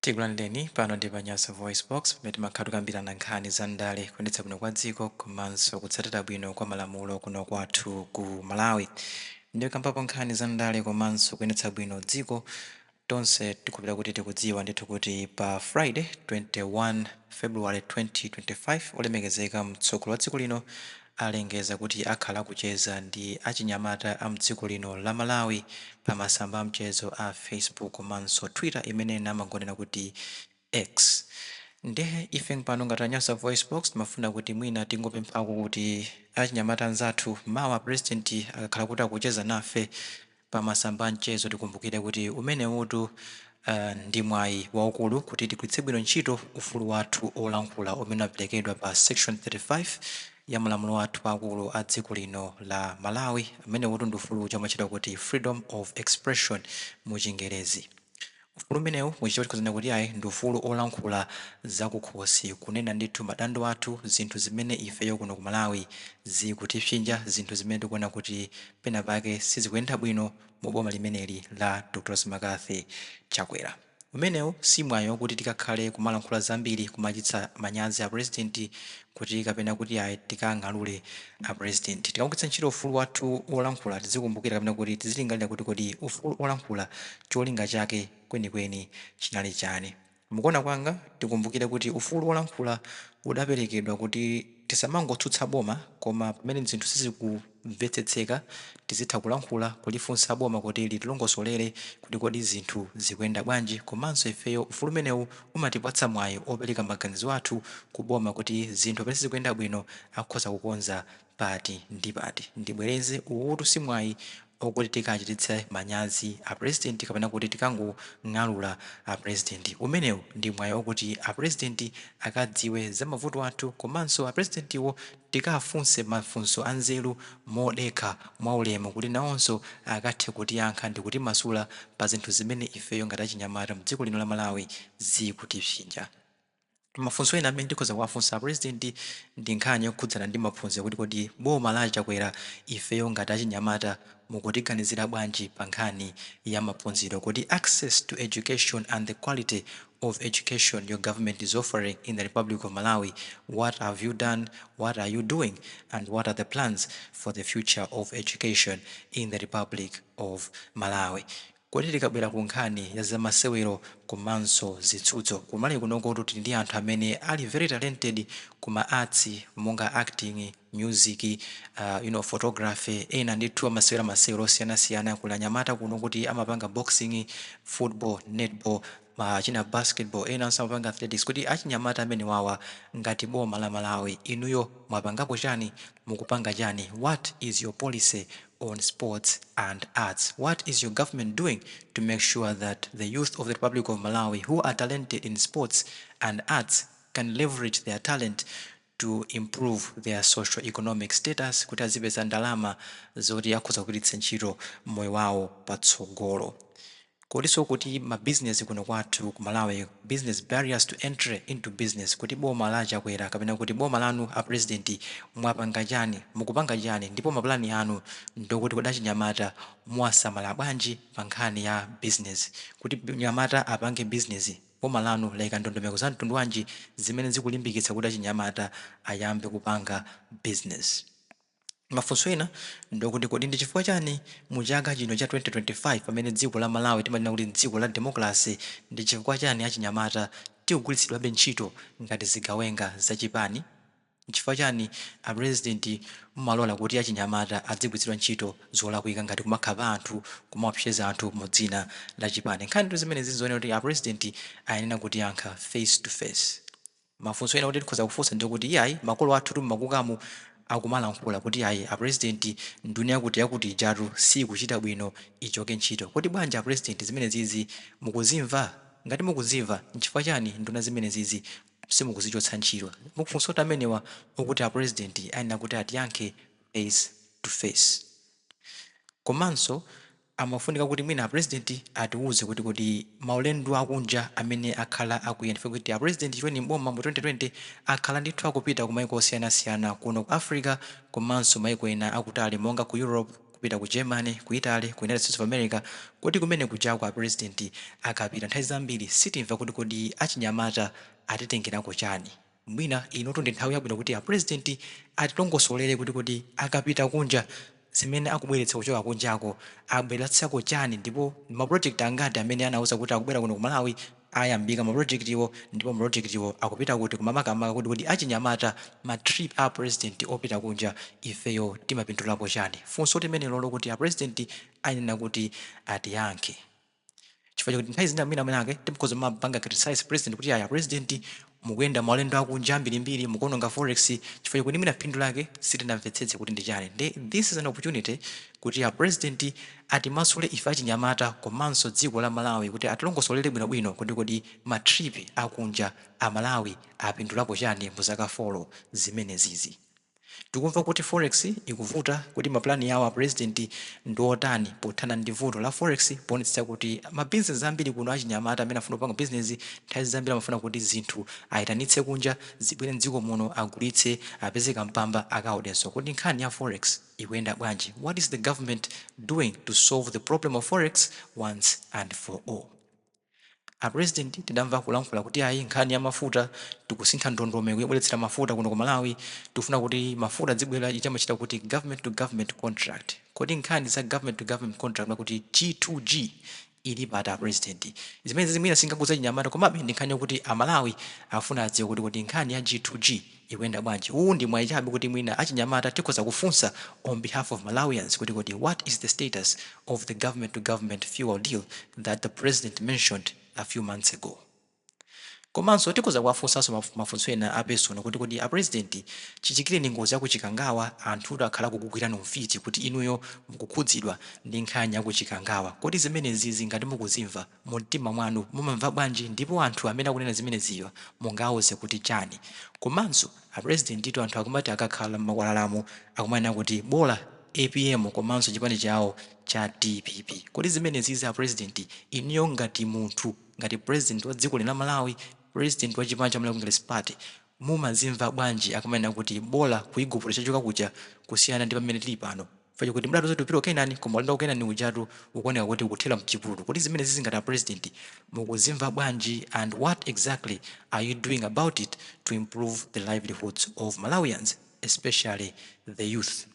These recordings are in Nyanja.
Tikulandireni pano ndi pa Nyasa Voice Box, pamene timakhala tikukambirana nkhani za ndale, kuyendetsa bwino kwa dziko komanso kutsatira bwino kwa malamulo kuno kwathu ku Malawi. Ndikambapo nkhani za ndale komanso kuyendetsa bwino dziko, tonse tikupita kuti tikudziwa ndithu kuti pa Friday 21 February 2025, olemekezeka mtsogoleri wa dziko lino alengeza kuti akhala akucheza ndi achinyamata a mdziko lino la Malawi pa masamba amchezo a Facebook komanso Twitter, imene amagonera kuti X. Ndiye ife pano ngati a Nyasa Voice Box timafuna kuti mwina tingopemphako kuti achinyamata anzathu, mawa President akakhala kuti akucheza nafe pa masamba amchezo, tikumbukire kuti umenewutu ndi mwayi waukulu kuti tigwiritse bwino ntchito ufulu wathu olankhula umene waperekedwa pa section 35 ya malamulo athu akulu a dziko lino la Malawi. Umenewutu ndi ufulu chamatchedwa kuti freedom of expression mu Chingerezi. Ufulu umenewu muchichewa tikhozana kuti ayi, ndi ufulu olankhula zakukhosi, kunena ndithu madando athu, zinthu zimene ifeyo kuno ku Malawi zikutipsinja, zinthu zimene tikuona kuti pena pake sizikuyenda bwino mu boma limeneli la Dr McCarthy Chakwera. Umenewu si mwayi wakuti tikakhale kumalankhula zambiri, kumachitsa manyazi a President kuti kapena kuti ayi, tikang'alule a President. Tikamagwiritsa ntchito ufulu wathu olankhula, tizikumbukira kapena kuti tizilingalira kuti kodi ufulu olankhula cholinga chake kwenikweni chinali chani? Mukuona kwanga, tikumbukire kuti ufulu wolankhula udaperekedwa kuti tisamangotsutsa boma, koma pamene zinthu sizikumvetsetseka tizitha kulankhula, kulifunsa boma kuti litilongosolere kuti kodi zinthu zikuyenda bwanji. Komanso ifeyo ufulu umenewu umatipatsa mwayi opereka maganizo athu ku boma kuti zinthu pamene sizikuyenda bwino akhoza kukonza pati ndi pati. Ndibwereze, uwutu si mwayi okuti tikachititse manyazi a President kapena kuti tikangong'alula a President. Umenewu ndi mwayi okuti a President akadziwe za mavuto athu, komanso a Presidentiwo tikafunse mafunso anzeru modekha, mwaulemu, kuti nawonso akathe kutiyankha ndi kutimasula pa zinthu zimene ifeyo ngati achinyamata mdziko lino la Malawi zikutipsinja. Mafunso ena amene tikhoza kuwafunsa a President ndi nkhani yokhudzana ndi maphunziro, kuti kodi boma la Chakwera, ifeyo ngati achinyamata mukutiganizira bwanji pa nkhani ya maphunziro? Kuti access to education and the quality of education your government is offering in the Republic of Malawi, what have you done, what are you doing and what are the plans for the future of education in the Republic of Malawi? Kodi tikabwera ku nkhani ya zamasewero komanso zitsudzo, kumalawi kunoko tili ndi anthu amene ali very talented kuma arts monga acting, music, photography, ena ndithu amasewera masewero osiyanasiyana. Kuli anyamata kuno kuti amapanga boxing, football, netball, china basketball, enanso amapanga athletics. Kuti achinyamata amene wawa, ngati boma la Malawi, inuyo mwapangapo chani, mukupanga chani? What is your policy on sports and arts? What is your government doing to make sure that the youth of the Republic of Malawi who are talented in sports and arts can leverage their talent to improve their socio-economic status, kuti azipeza ndalama zoti akhoza kugwiritsa ntchito moyo wawo patsogolo? Kotinso kuti mabizinesi kuno kwathu ku Malawi, business barriers to entry into business, kuti boma la Chakwera kapena kuti boma lanu a President mwapanga chani, mukupanga chani, ndipo mapulani anu ndokuti kodi achinyamata muwasamala bwanji pa nkhani ya business? Kuti nyamata apange business, boma lanu layika ndondomeko za mtundu wanji zimene zikulimbikitsa kuti achinyamata ayambe kupanga business? Mafunso ena ndokuti kodi ndi chifukwa chani mu chaka chino cha 2025, pamene dziko la Malawi timanena kuti dziko la democracy, ndi chifukwa chani achinyamata tikugwiritsidwabe ntchito ngati zigawenga zachipani? Nchifukwa chani a President mumalola kuti achinyamata adzigwiritsidwa ntchito zolakwika, ngati kumakhapa anthu, kumaopseza anthu mu dzina la chipani? Nkhani zimene zizoonera kuti a President ayenera kutiyankha face to face. Mafunso ena kuti tikhoza kufunsa ndikuti iyayi, makolo athu tummakukamu akumalankhula kuti ayi, a President, nduna yakuti yakuti ijatu sikuchita bwino, ichoke ntchito. Kuti bwanji a President zimene zizi mukuzimva? Ngati mukuzimva, nchifukwa chani nduna zimene zizi simukuzichotsa ntchito? Mukufunsa kuti amenewa ukuti a President ayenera kuti atiyankhe face to face. Komanso amafunika kuti mwina a President atiwuze kuti maulendo akunja amene akhala akuyenda, kuti a President chilweni mboma mu 2020 akhala ndithu akupita ku maiko osiyanasiyana kuno ku Africa komanso maiko ena akutali monga ku Europe, ku Kupita ku Germany, ku Italy, ku United States of America. Kodi kumene kujako a President akapita, nthawi zambiri sitimva kuti kodi achinyamata atitengerako chani? Mwina inotu ndi nthawi yabwino kuti a President atilongosolere kuti kodi akapita kunja, zimene akubweretsa kuchoka kunjako abweretsako chani, ndipo ma project angati amene anauza kuti akubwera kuno ku Malawi ayambika ma project iwo, ndipo ma project iwo akupita kuti? Kumamakamaka kuti achinyamata, ma trip a President opita kunja, ifeyo timapindulapo chani? Funso limene lolo kuti a President ayenera kuti atiyankhe, chifukwa chakuti nthawi zina mwina mwinake timkhoza mapanga criticize President kuti aya, President, mukuyenda maulendo akunja ambirimbiri, mukuononga forex, chifukwa chakuti mwina phindu lake sitinamvetsetse kuti ndi chani. Ndi this is an opportunity kuti a President atimasule ife achinyamata komanso dziko la Malawi, kuti atilongosolere bwinobwino kuti kodi ma trip akunja a Malawi apindulapo chani mu zaka 4 zimenezizi. Tikumva kuti forex ikuvuta, kuti mapulani yawo a President ndi otani pothana ndi vuto la forex, poonetsetsa kuti mabizinesi ambiri kuno, achinyamata amene afuna kupanga bizinesi, nthawi zambiri amafuna kuti zinthu ayitanitse kunja, zibwere mdziko muno, agulitse, apeze kampamba, akaodenso. Kuti nkhani ya forex ikuyenda bwanji? What is the government doing to solve the problem of forex once and for all? A President tidamva kulankhula kuti ayi, nkhani ya mafuta, tikusintha ndondomeko yobweretsera mafuta kuno ku Malawi, tikufuna kuti mafuta adzibwera ichamachita kuti government to government contract. Kodi nkhani za government to government contract, kuti G2G, ili pati, a President? Zimene zimwina singakuza chinyamata, komabe ndi nkhani yokuti Amalawi afuna adziwe kuti nkhani ya G2G ikuyenda bwanji. Uwu ndi mwayi chabe kuti mwina achinyamata tikhoza kufunsa on behalf of Malawians kuti what is the status of the government to government fuel deal that the President mentioned a few months ago? Komanso tikhoza kuwafunsanso mafunso ena a personal kuti a President, chichitikireni ngozi ya kuChikangawa, anthu akhala kukugwirani umfiti kuti inuyo mukukhudzidwa ndi nkhani ya kuChikangawa. Kodi zimenezi ngati mukuzimva, mu mtima mwanu mumamva bwanji, ndipo anthu amene akunena zimeneziwa mungawuze kuti chani? Komanso a President itu, anthu akumati akakhala m'makwalalamo akumanena kuti bola APM komanso chipani chawo cha DPP. Kodi zimenezizi, a President, inuyo ngati munthu, ngati President wa dziko lino la Malawi, President wa chipani cha Malawi Congress Party, mumazimva bwanji akamanena kuti bola ku Igupto chachoka kuja kusiyana ndi pamene tili pano, facha kuti mdatu zoti upita ku Kenani, koma ulendo ku Kenani ujatu ukuoneka kuti ukuthera mchipululu? Kodi zimenezi ngati a President mukuzimva bwanji, and what exactly are you doing about it to improve the livelihoods of Malawians, especially the youth?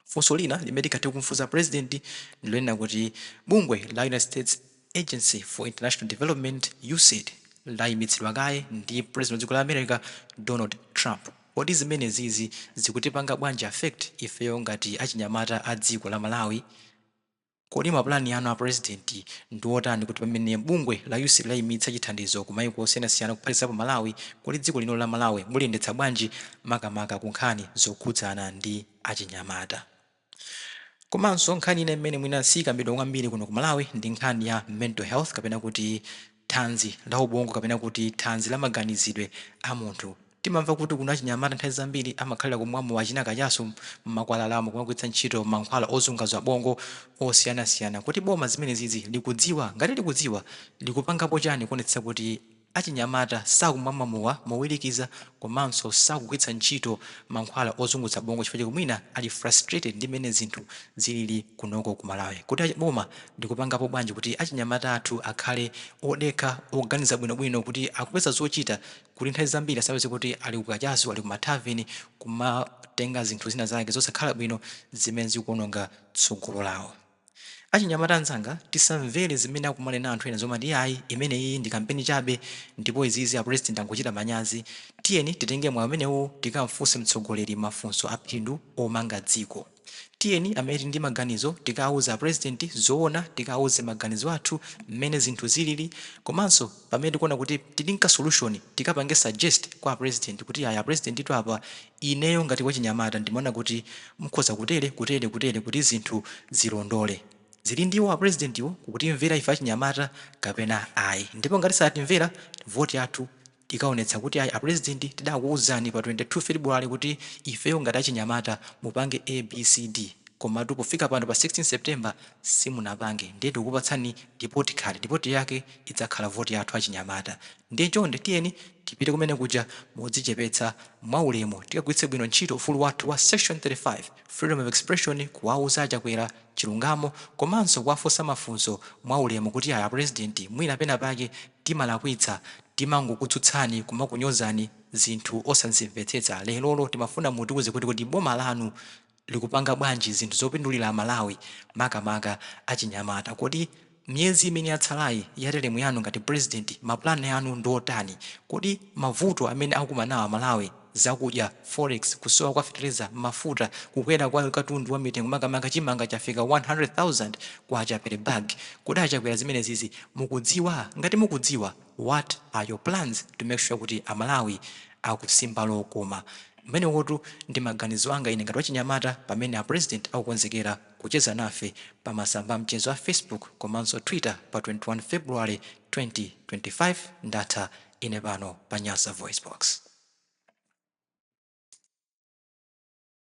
Funso lina limene tikathe kumfunsa President ndilonena kuti bungwe la United States Agency for International Development, USAID, layimitsidwa kaye ndi President wa dziko la America, Donald Trump. Kodi zimenezizi zikutipanga bwanji affect ifeyo ngati achinyamata a dziko la Malawi? Kodi mapulani anu, a President, ndi otani kuti pamene bungwe la USAID layimitsa chithandizo ku mayiko osiyanasiyana kuphatikizapo Malawi, kodi dziko lino la Malawi muliyendetsa bwanji, makamaka ku nkhani zokhudzana ndi achinyamata? Komanso nkhani ina imene mwina sikambidwa kwambiri kuno ku Malawi ndi nkhani ya mental health, kapena kuti thanzi la ubongo, kapena kuti thanzi la maganizidwe a munthu. Timamva kuti kuno achinyamata nthawi zambiri amakhalira kumwamo achina kachasu mmakwalalamo, kumagwiritsa ntchito mankhwala ozunguza bongo osiyanasiyana. Kuti boma zimenezizi likudziwa? Ngati likudziwa, likupangapo chani kuonetsetsa kuti achinyamata sakumwamwamuwa mowirikiza komanso sakugwiritsa ntchito mankhwala ozunguza bongo chifukwa chakuti mwina ali frustrated ndi mmene zinthu zilili kunoko ku Malawi? Kuti boma likupangapo bwanji kuti achinyamata athu akhale odekha, oganiza bwinobwino, kuti akupeza zochita, kuti nthawi zambiri asapeze kuti ali kukachasu, ali kumathaveni, kumatenga zinthu zina zake zosakhala bwino zimene zikuononga tsogolo lawo? Achinyamata anzanga, tisamvere zimene akumanena anthu ena zomati ayi, imeneyi ndi kampeni chabe, ndipo izizi a President angochita manyazi. Tiyeni titenge mwayi umenewu tikamfunse mtsogoleri mafunso aphindu omanga dziko. Tiyeni amene tili ndi maganizo tikawuza a President zoona, tikawuze maganizo athu mmene zinthu zilili, komanso pamene tikuona kuti tili nka solution, tikapange suggest kwa a President kuti aya, President, itu apa ineyo ngati wachinyamata ndimaona kuti mukhoza kutere, kutere, kutere, kuti zinthu zilondole. Zili ndiwo a President iwo kukutimvera ife achinyamata kapena ayi. Ndipo ngati satimvera, voti yathu ikaonetsa kuti ayi, a President, tidakuwuzani pa 22 February kuti ifeyo ngati achinyamata mupange ABCD. Komatu pofika pano pa 16 September simunapange, ndiye tikukupatsani report card. Report yake idzakhala voti yathu achinyamata. Ndiye chonde tiyeni tipite kumene kuja modzichepetsa, mwaulemu, tikagwiritse bwino ntchito ufulu wathu wa Section 35, freedom of expression, kuwauza Achakwera chilungamo komanso kuwafunsa mafunso mwaulemu kuti aya President, mwina pena pake timalakwitsa, timangokutsutsani, kumakunyozani zinthu osazimvetsetsa. Lerolo timafuna mutiuze kuti boma lanu likupanga bwanji zinthu zopindulira Amalawi, makamaka achinyamata? Kodi miyezi imene yatsalayi ya term yanu ngati President, mapulani anu ndi otani? Kodi mavuto amene akukumana nawo Amalawi, zakudya, forex, kusowa kwa fetereza, mafuta, kukwera kwa katundu wa mitengo, makamaka chimanga chafika 100,000 kwacha per bag, kodi Achakwera zimenezizi mukudziwa? Ngati mukudziwa, what are your plans to make sure kuti Amalawi akusimba lokoma? Mmenewotu ndi maganizo anga ine ngati wachinyamata pamene a President akukonzekera kucheza nafe pa masamba mchezo a Facebook komanso Twitter pa 21 February 2025. Ndatha ine pano pa Nyasa Voice Box.